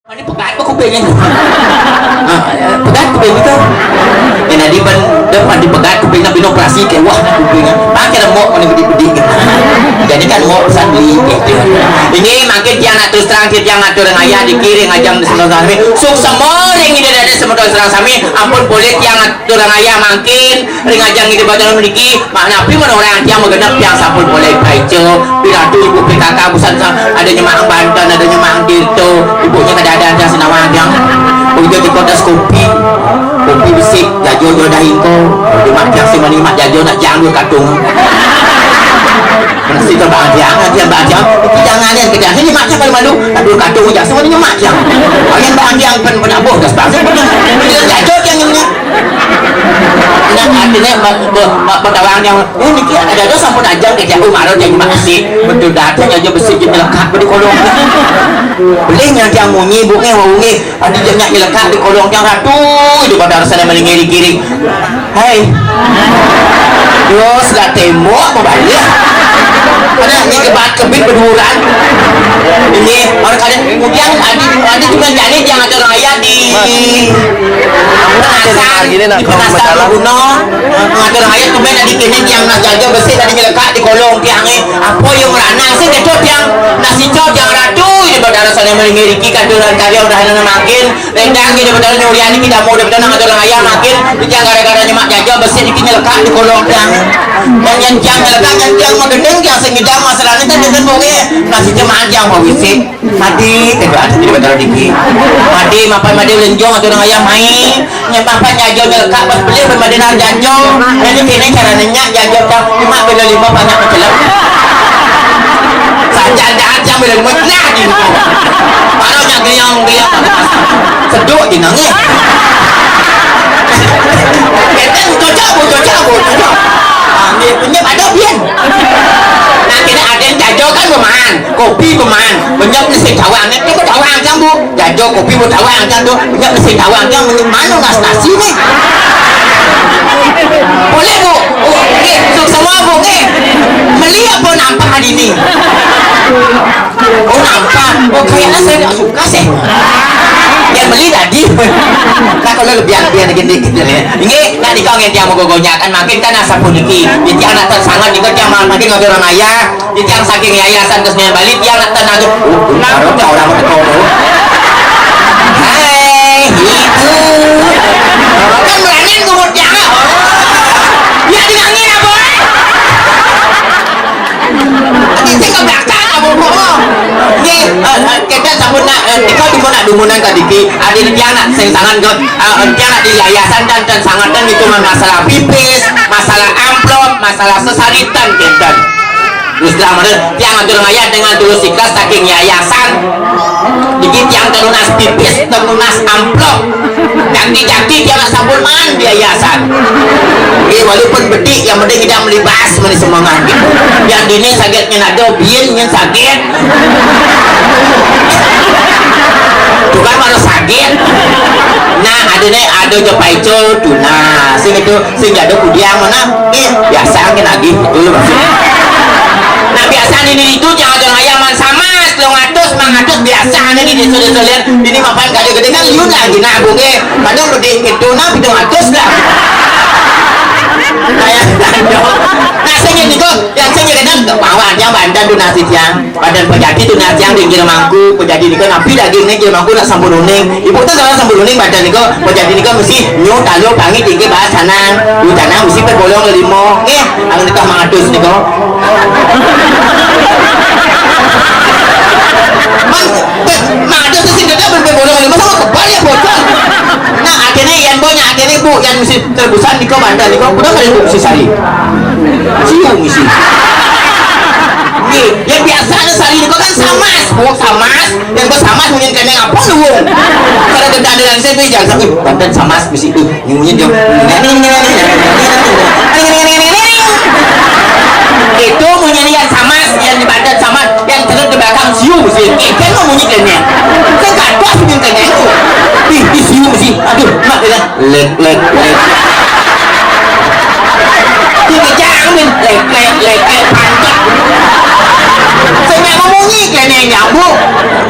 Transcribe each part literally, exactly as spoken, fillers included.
Mani pegat ke kuping ni? Ha, pegat kuping tu. Yang tadi ban, dah mani pegat kuping nak bina operasi ke wah kuping. Pakai lemok mani bedik-bedik. Jadi kan mau pesan beli gitu. Ini makin tiang nak terus terang, tiang ngatur dengan ayah dikir, ngajang di sebelah kami. Suk semua orang ini ada semeton serang sami. Ampun boleh tiang ngatur dengan ayah makin. Ring ajang ini batal mriki, makna api men orang yang magenep yang sampun mulai paica, piranti ibu P K K busan sang ada nyemak Banten, ada nyemak Tirta, ibunya kada ada yang sinawa yang udah di kotas kopi, kopi besi, jajo jodah ingko, di mak yang si mani mak jajo nak jang dua katung. Nasi tu bang dia, dia bang dia, kita jangan yang kita sini mak yang malu-malu, tak dua katung aja semua nyemak yang, yang bang dia pen penabuh das bang, jajo yang nyemak. Nah, artinya ba-, ba-, ba-, bagawannya, "Oh, niki ada-ada sampun ajang ke jago marot yang masih betul datang aja besi di melekat di kolong." Beli yang tiang munyi, bunge, wunge, adi dia nyak nyelekat di kolong tiang ratu, itu pada rasanya melingkiri kiri. Hai. Terus dah tembok mau balik. Ada ni kebat kebit berduran. Ini orang kalian kemudian adi adi cuma jadi yang ada raya di Penasan, di Penasan guna ngatur ayat tumben tadi kini tiang nak jaga besi tadi nyelekak di kolong tiang eh. Apa yang merana sih kecut tiang nasi cau tiang ratu di badara sana melingiriki kanduran karya udah ada makin rendang di badara nyurian kita mau di badara ngatur ayat makin di tiang gara-gara nyemak jaga besi di nyelekak di kolong tiang. Dan yang tiang nyelekak yang tiang magending tiang sengidang masalah ni tadi kan bonge nasi cemang tiang mau bisi. Madi, teduh ati jadi betul diki. Madi, mapan madi lenjong ati orang ayam mai. Nyembah pan nyajo nyelekak pas beli pan madi nar janjo. Jadi kini cara nenyak janjo tang lima bila lima banyak kecelak. Saja ada aja bila lima lah di. Baru nyak geriang geriang. Seduk di nangis. Kita cocok bu cocok bu cocok. Ah, ni punya pada bian. Nah, kena ada jajo kan pemahan. Kopi pemahan, banyak nasi tawang ni, tu tawang kan bu, jajo kopi bu tawang kan tu, banyak nasi tawang kan, mana nas nasi ni? Boleh bu, oh, okey, so semua bu, okey. Meli apa nampak hari ni? Oh nampak, oh kayaknya saya tak suka sih. Yang beli tadi. Nah kalau lebih biar lagi dikit ni. Ini nak dikau yang tiang mau gogonyakan, makin kan asap puniki. Jadi anak tersangat juga tiang makin ngatur orang ayah. Di tiang saking yayasan terus nyambalin tiang nak tenang tu. Oh, baru dah orang betul tu. Hai, itu. Kan berani ngumur tiang. Ya, di angin apa? Ini ke belakang apa? Ni, eh, eh, kita sampun nak, eh, kita cuma nak dumunan tadi ki. Ada di tiang nak sing tangan ke, eh, tiang nak di yayasan dan, dan sangat dan itu masalah pipis, masalah amplop, masalah sesaritan, gitu. Terus terang bener, tiang atur ngayah dengan tulus ikhlas saking yayasan. Niki tiang tenunas pipis, tenunas amplop. Janji-janji tiang sampun maan di yayasan. Eh, walaupun bedik, yang penting kita melibas, meni semangat. Yang dini sakit nyen ada, biar nyen sakit. Tukar malah sakit. Nah, ada ni, ada je paico, tunas. Sini tu, sing ada kudiang mana? Eh, biasa angin lagi betul maksudnya. Nah, biasa ini itu jangan jangan ayaman sama, telung atus, lima atus biasa ada di desa-desa lain. Ini mapan kali gede kan liun lagi nah bunge. Kadang gede itu nah pitung atus lah. Kayak nah, saya ni kok, yang saya kadang tak bawa yang bandan tu nasi tiang. Badan pejati tu nasi yang di Giri Mangku, pejati ni kan api daging ni Giri Mangku nak sampun uning. Ibu tu kalau sampun uning badan ni kok, pejati ni kok mesti nyu talu pangi tinggi bahas tanang. Nyu tanang mesti perbolong limo. Eh, anu ni kok mangatus ni kok. Mang, pe-, mangatus tu sing kena perbolong limo sama kebal ya bocor. Nah, akhirnya yang banyak akhirnya bu yang mesti tebusan ni kok badan ni kok udah kali bu mesti sari. Siung isi. Nggih, yang biasa ada sari niku kan samas, wong samas, yang kok samas munyin keneng apa lu wong? Kada kedadelan saya tuh jangan sampai banten samas mesti tuh munyin dia. Itu munyin yang samas, yang di banten samas, yang terus di belakang siung mesti. Kan mau munyi keneng. Saya gaduh munyin keneng tuh. Di, di siung mesti. Aduh, mak dia. Lek lek lek. Dikejang min lek lek lek lek pantek. Sing nyamu munyi kene nyambung.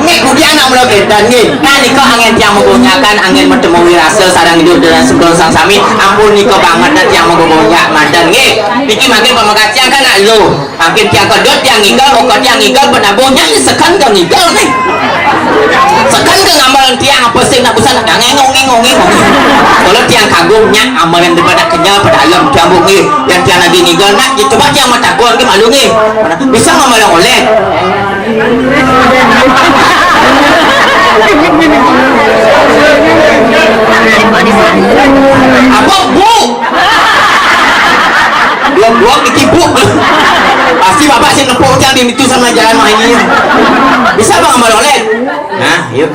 Nek kudian nak Kénten nggih. Nah, nika anggén tiang mabunyakan, anggén matemu wirasa sareng Ida Dané Sugeng Sang Sami. Ampun nika banget nah tiang mabunyak manten nggih. Niki mangkin pamekas tiang kan nak lu. Mangkin tiang kedut, tiang ngigel, muka tiang ngigel, penabuh nyak seken ka ngigel nih. Seken ka ngambelan tiang apa sing nak busan nak ngengong, ngengong, ngengong. Kalau tiang kagum nyak ambelan daripada kenyal pada alam tiang bungi. Yang tiang lagi ngigel nak, ya coba tiang matakuan ke malu nih. Bisa ngambelan oleh. Apa bu? Blok-blok iki bu. Pasti bapak sih nepuk tiang di itu sama jalan main ini. Bisa bang ngambelan oleh? Nah, yuk.